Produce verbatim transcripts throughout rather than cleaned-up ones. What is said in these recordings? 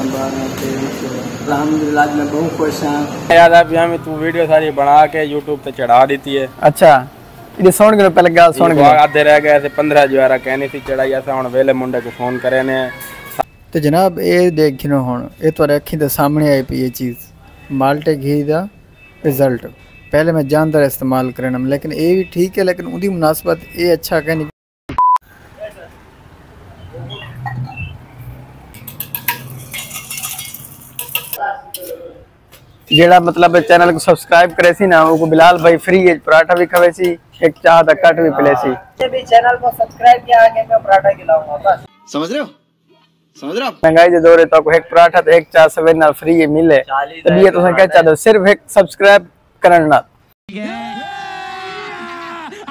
الحمدللہ، اڄ میں ٻہوں خوش ہاں۔ یاد آ پیا میں توں ویڈیو ساری بݨا کے یوٹیوب تے چڑھا ݙتی ہے۔ اچھا، ایݙی سُݨ کے پہلے ڳالھ سُݨ کے۔ آدھے رہ گئے سے، پندرہ جو آرا کہنی سی چڑھائی، اساں ہݨ ویلے منڈے کوں فون کرینے۔ تے جناب، اے ݙیکھ گھنو ہݨ، اے تہاݙے اکھیں دے سامݨے آئی پئی اے چیز، مالٹے گھی دا رزلٹ۔ پہلے میں جاندر استعمال کرݨ ہم، لیکن اے وی ٹھیک ہے، لیکن اوندی مناسبت اے اچھا کائنی۔ جیڑھا مطلب چینل کوں سبسکرائب کریسی نا، اوکوں بلال بھائی فری اچ پراٹھا وی کھویسی، ہک چاہ دا کٹ وی پلیسی۔ اے وی چینل کوں سبسکرائب کیا آگے میں پراٹھا کھلاؤں گا بس۔ سمجھ رہے ہو؟ سمجھ رہے ہو؟ مہنگائی دے دور اچ تہاکوں ہک پراٹھا تے ہک چاہ سویر نال فری ملے۔ تے ٻیا تساں کیا چاہندے ہو؟ صرف ہک سبسکرائب کرݨ نال۔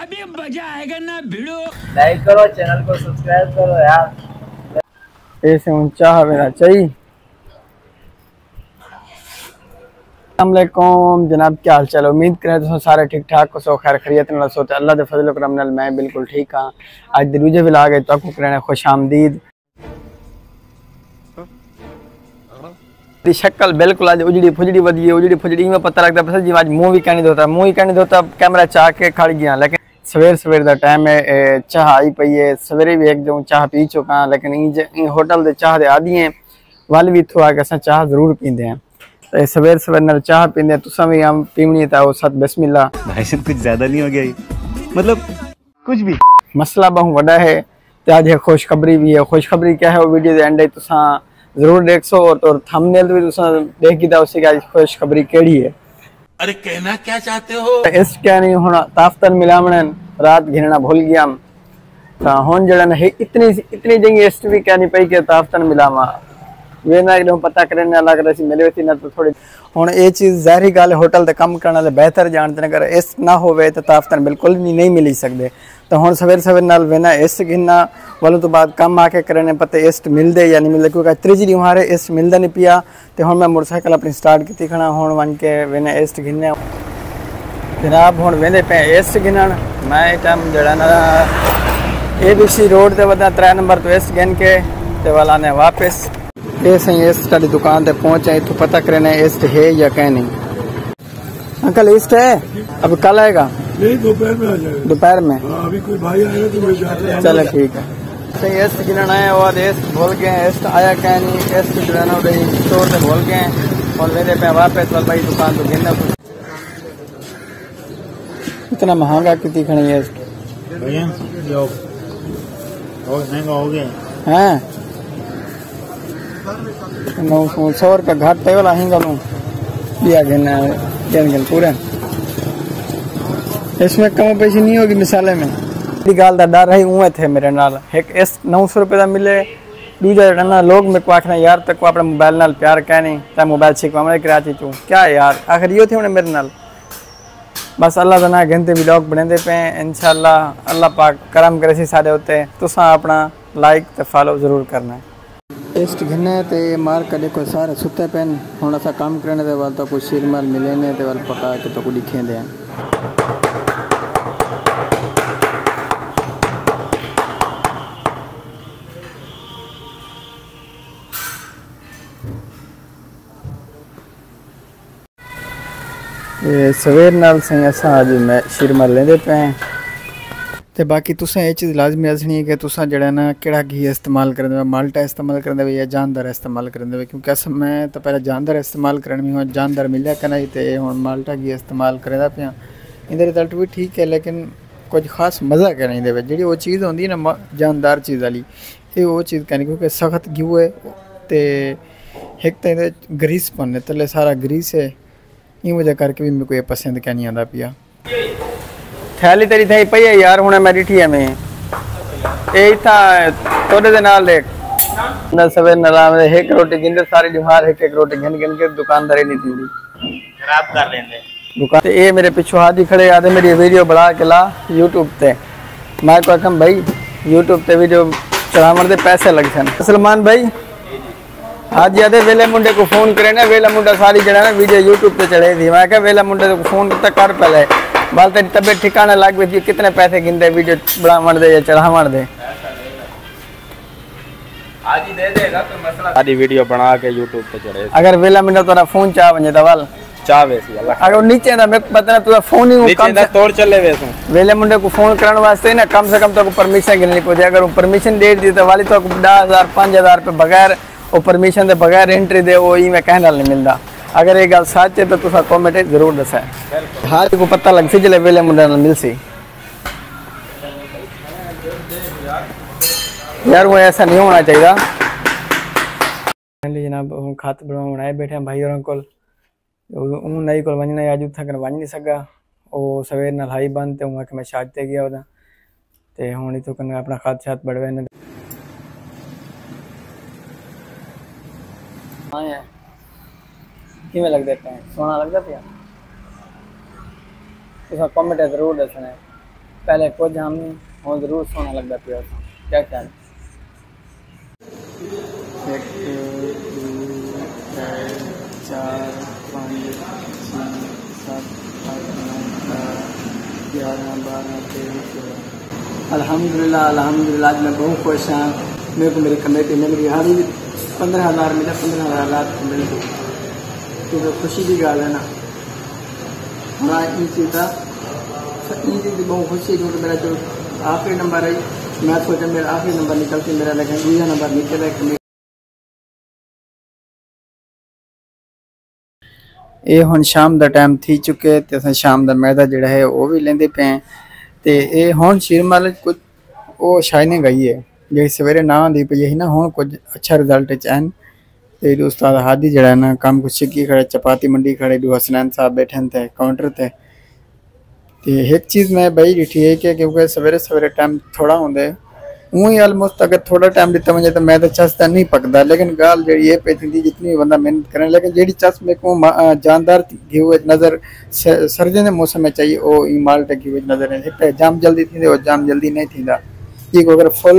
ابھی مزہ آئے گا نا بھیڑو۔ لائک کرو، چینل کو سبسکرائب کرو یار۔ اے سے ہن چاہ وینا چاہی۔ السلام علیکم جناب، کیا حال چال؟ امید کریں تساں سارے ٹھیک ٹھاک ہوسو، خیر خیریت نال ہوسو۔ تے اللہ دے فضل و کرم نال میں بالکل ٹھیک ہاں۔ اڄ دے ݙوجھے ولاگ اچ تہاکوں کرݨے خوش آمدید۔ دی شکل بالکل اڄ اجڑی پھجڑی ودی ہے، اجڑی پھجڑی ایویں پتہ لڳدا پیا جیویں اڄ منہ وی کائنی دھوتا، منہ ہی کائنی دھوتا، کیمرہ چا کے کھڑ ڳیاں۔ لیکن سویر سویر دا ٹائم ہے، اے چاہ آئی پئی ہے، سویرے وی ہک جوں چاہ پی چکاں، لیکن ایں ج-، ایں ہوٹل دے چاہ دے عادی ہیں، ول وی اتھوں آ کے اساں چاہ ضرور پیندے ہیں۔ تے سویر سویر نال چاہ پیندے ہیں، تساں وی ہم پیوݨی ہے تاں او ست بسم اللہ۔ بھائی صاحب کچھ زیادہ نہیں ہو گیا یہ؟ مطلب کچھ بھی۔ مسئلہ ٻہوں وݙا ہے۔ تے اڄ ہک خوشخبری وی ہے۔ خوشخبری کیا ہے، او ویڈیو دے اینڈ اچ تساں ضرور ݙیکھسو، اور، اور تھمبنیل تے وی تساں ݙیکھ گھدا ہوسی کہ اڄ خوشخبری کیڑھی ہے۔ ارے کہنا کیا چاہتے ہو؟ تے اسٹ کائنی ہݨ تافتن ملاوݨے، رات گھنݨا بھل ڳیام۔ تاں ہݨ جیڑھا نا ہے اتنی، اتنی جنگی اسٹ وی کائنی پئی کہ تافتن ملاواں۔ وینا ایک دم پتہ کرݨے، اللہ کرے سی ملے ویسی نہ تاں تھوڑی۔ ہݨ اے چیز ظاہری ڳالھ ہے، ہوٹل تے کم کرݨ والے بہتر ڄاݨدن، اگر اسٹ نہ ہووے تاں تافتن بالکل وی نہیں ملی سڳدے۔ تاں ہݨ سویر سویر نال وینا اسٹ گھننا، ولوں توں بعد کم آ کے کرݨے پتہ اسٹ ملدے یا نہیں ملدے، کیونکہ تریجھی ݙینہوار ہے اسٹ ملدا نہیں پیا۔ تے ہݨ میں موٹر سائیکل اپݨی سٹارٹ کیتی کھڑا، ہݨ ونڄ کے وینا اسٹ گھننے۔ جناب ہݨ ویندے پئے اسٹ گھنݨ۔ میں اے ٹائم جیڑھا نا اے بی سی روڈ تے وداں، ترے نمبر توں اسٹ گھن کے تے ول آنے واپس۔ اے سئیں اسٹ آلی دکان تے پہنچ آئے، اتھوں پتہ کرݨے اسٹ ہے یا کائنی۔ انکل، اسٹ ہے؟ اب کل آئے گا؟ نہیں، دوپہر میں آ جائے گا۔ دوپہر میں؟ ہاں، ابھی کوئی بھائی آئے گا تو میں جا کے چلو ٹھیک ہے۔ سئیں اسٹ گھنݨ آئے، او آہدے اسٹ بھل ڳئے، اسٹ آیا کائنی، اسٹ جو ہے نا، ادھر اسٹور تے بھل ڳئے۔ ہݨ ویندے پئے واپس، ول بھائی دکان توں گھنݨا۔ اتنا مہانگا کیتی کھڑے ہیں۔ بھیا، جو بہت مہنگا ہو گیا۔ ہاں۔ نو سو، سو روپے گھٹ ہے والا ہنگا لوں۔ دیا گھن، گھن گھن پورے۔ اس میں کم و پیشی نہیں ہوگی مثالے میں۔ دی ڳالھ دا ݙر ہے، اونویں تھئے میرے نال۔ ہک اس نو سو روپے دا ملے، ݙوجھا جیڑھا نا لوگ میکوں آکھݨے، "یار، تیکوں اپݨے موبائل نال پیار کائنی، تاں موبائل چھکواوݨے کراچی چوں۔" کیا یار، آخر ایہو تھیوݨے میرے نال؟ بس اللہ دا ناں گھندے ولاگ بݨیندے پئے ہیں۔ انشاءاللہ اللہ پاک کرم کریسی ساݙے اتے۔ تساں اپݨا لائک تے فالو ضرور کرݨے۔ اسٹ گھنے تے مار کݙے کوئی سارے ستے پئن۔ ہݨ اساں کم کرݨے تے ول تاکوں شیرمال ملینے تے ول پکا کے تاکوں ݙکھیندے ہیں۔ اے سویر نال سئیں اساں اڄ میں شیرمال لیندے پئے ہیں۔ تے باقی تساں اے چیز لازمی ݙسݨی ہے کہ تساں جیڑھا نا کیڑھا گھی استعمال کریندے وے، مالٹا استعمال کریندے وے یا جاندر استعمال کریندے وے، کیونکہ اساں، میں تاں پہلے جاندر استعمال کرݨ وی ہاں، جاندر ملیا کائنی تے ہݨ مالٹا گھی استعمال کریندا پیاں۔ ایندے رزلٹ وی ٹھیک ہے، لیکن کجھ خاص مزہ کائنی ایندے وچ۔ جیڑھی او چیز ہوندی ہے نا م-، جاندار چیز والی، اے او چیز کائنی، کیونکہ سخت گھیو ہے تے ہک تاں ایندے وچ گریس پن ہے، تلے سارا گریس ہے، ایں وجہ کر کے وی میکوں اے پسند کائنی آندا پیا۔ تھیلی تیݙی تھئی پئی ہے یار، ہݨ میں ݙٹھی ہے میں۔ اے اتھاں تہاݙے دے نال ݙیکھ۔ نہ سویر نال آوے، ہک روٹی گھندے ساری ݙیہاڑ، ہک ہک روٹی گھن گھن کے دکانداری نہیں تھیندی۔ خراب کر ݙیندے۔ دکان تے اے میرے پچھوں ہاتھی کھڑے آہدے میری ویڈیو بݨا کے لا یوٹیوب تے۔ میں کوں آکھم بھائی یوٹیوب تے ویڈیو چڑھاوݨ دے پیسے لڳسن۔ سلمان بھائی، حاجی آہدے ویلے منڈے کوں فون کرینے، ویلا منڈا ساری جیڑھا نا ویڈیو یوٹیوب تے چڑھیسی۔ میں کہا ویلا منڈے کوں فون کیتا کر پہلے، ول تیݙی طبیعت ٹھکاݨے لڳ ویسی، کتنے پیسے گھندے ویڈیو بݨاوݨ دے یا چڑھاوݨ دے۔ حاجی دے دے گا، کوئی مسئلہ۔ ساری ویڈیو بنا کے یوٹیوب تے چڑھے۔ اگر ویلا منڈا تہاڈا فون چا ونجے تاں ول چا ویسی اللہ۔ اگر نیچے دا میکوں پتہ نہ، تہاڈا فون ہی نیچے دا توڑ چلے ویسوں۔ ویلے منڈے کو فون کرن واسطے نا، کم سے کم تہاکوں پرمیشن گھننی پوندی۔ اگر او پرمیشن ڈے ڈتی تاں والی تہاکوں ݙاہ ہزار، پنج ہزار روپے بغیر، او پرمیشن دے بغیر انٹری دے، او ایویں کہیں نال نہیں ملدا۔ اگر یہ گل سچ ہے تاں تساں کمنٹ وچ ضرور ݙسائے۔ ہر کو پتہ لگ سی جلے ویلے منڈے نال ملسی۔ یار، وہ ایسا نہیں ہونا چاہیے۔ جناب، ہن خط بݨواوݨ آئے بیٹھے ہیں بھائی ہوراں کول۔ اوں نائی کول ونڄݨا ہے، اڄ اتھاں کن ونڄ نہیں سڳا۔ او سویر نال ہائی بند تے اوں آکھیا میں شاج تے ڳیا ہونداں۔ تے ہݨ اتھوں کن اپݨا خط شط بݨوے نے۔ ہاں یار، کیویں لڳدے پئے؟ سوہݨا لڳدا پیا؟ تساں کمنٹ ضرور ݙسݨے۔ پہلے کجھ ہم نہیں، ہݨ ضرور سوہݨا لڳدا پیا۔ کیا خیال؟ ہک، ݙو، ترے، چار، پنج، چھی، ست، اٹھ، نو، ݙاہ، گیارہ، بارہ، تیرہ، چودہ۔ الحمدللہ، الحمدللہ، اڄ میں بہت خوش ہاں۔ میرے کو میری کمیٹی مل گئی، ہالی پندرہ ہزار ملے، پندرہ ہزار رات کو مل گئی، کیونکہ خوشی کی ڳالھ ہے نا۔ ہاں، ایں چیز دا، ایں چیز دی بہت خوشی ہے، کیونکہ میرا جو آخری نمبر ہے، میں سوچا میرا آخری نمبر نکلتی، میرا لیکن دوجا نمبر نکلے۔ اے ہݨ شام دا ٹائم تھی چکے تے اساں شام دا میدہ جڑا ہے او وی لیندے پئے ہیں۔ تے اے ہݨ شیر مال کچھ او شائننگ آئی ہے، جیڑھی سویرے نہ آندی پئی ہی نا، ہݨ کچھ اچھا رزلٹ اچ آئن۔ تے استاد ہادی جڑا ہے نا، کم کچھ سکھی کھڑے، چپاتی منڈی کھڑے، ݙو حسنین صاحب بیٹھے ہیں تے کاؤنٹر تے۔ تے ہک چیز میں ٻئی ݙٹھی ہے کہ کیونکہ سویرے سویرے ٹائم تھوڑا ہوندے، اوں ہی آلموسٹ اگر تھوڑا ٹائم ݙتا ونڄے تاں میں تاں چس تاں نہیں پکدا، لیکن ڳالھ جیڑھی ہے پئی تھیندی جتنی وی بندہ محنت کرے، لیکن جیڑھی چس میکوں ما-، آ، جاندار گھیو وچ نظر س-، سردیاں دے موسم وچ آئی، او ایں مالٹ گھیو وچ نظر ہے۔ ہک تاں جام جلدی تھیندے، او جام جلدی نہیں تھیندا۔ جی کو اگر فل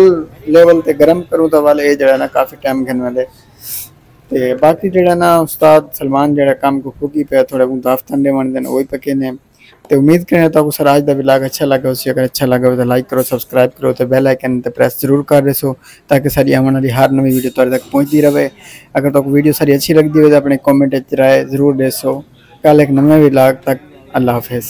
لیول تے گرم کروں تاں والے اے جیڑھا نا کافی ٹائم گھن ویندے۔ تے باقی جیڑھا نا استاد سلمان جیڑھا کم کو پھوکی پیا، تھوڑا بہت دافتن ݙیوݨ دن، اوہی پکے نے۔ تے امید کریں تہاکوں سارا اڄ دا ولاگ اچھا لگا ہوسی۔ اگر اچھا لگا ہووے تاں لائک کرو، سبسکرائب کرو تے بیل آئیکن تے پریس ضرور کر ݙیسو، تاکہ ساݙی آوݨ والی ہر نویں ویڈیو تہاݙے تک پہنچدی رہے۔ اگر تہاکوں ویڈیو ساݙی اچھی لڳدی ہووے تاں اپݨے کمنٹ وچ رائے ضرور ݙیسو۔ کل ہک نویں ولاگ تک اللہ حافظ۔